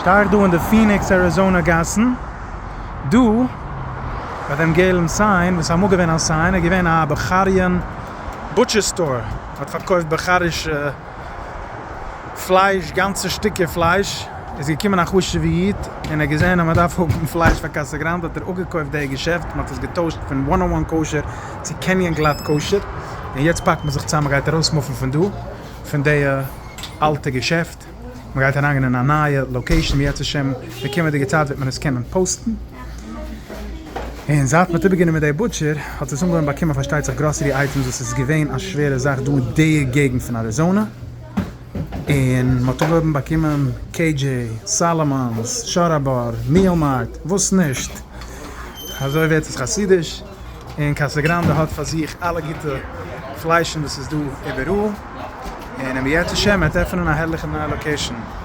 שטיי איך דא אין די פיניקס אריזאנע גאסן, דא ביי דעם געלן sign, וואס איז אמאל געווען א sign, איז געווען א בוכאריען butcher store, האט פארקויפט בוכארישע פלייש, גאנצע שטיקער פלייש, איז געקומען א חשוב'ע איד און ער האט געזען אז מען דארף האבן פלייש פאר קאסא גראנדע האט ער אפגעקויפט די געשעפט, מען האט עס געטוישט פון וואן או וואן kosher צו קעניען גלאט kosher, און יעצט פאקט מען זיך צוזאם מען גייט ארויסמופן פון דא, פון די אלטע געשעפט. מען גייט אריינגיין אין א נייע location אם ירצה השם די קומענדיגע צייט וועט מען עס קענען פאוסטן, און זייט מען האט איבערגענומען די butcher האט עס אנגעהויבן באקומען פארשטייט זיך grocery items וואס איז געווען א שווערע זאך דא אין די געגנט פון אריזאנע, און מען האט אנגעהויבן באקומען KJ, סאלאמאנס, שאראבאר, מיעל מארט, וואס נישט, אזוי ווערט עס חסידיש, און קאסא גראנדע האט פאר זיך אלע גוטע פליישן וואס איז דא איבעראל. און אם ירצה השם וועט עפענען א הערליכע נייע location.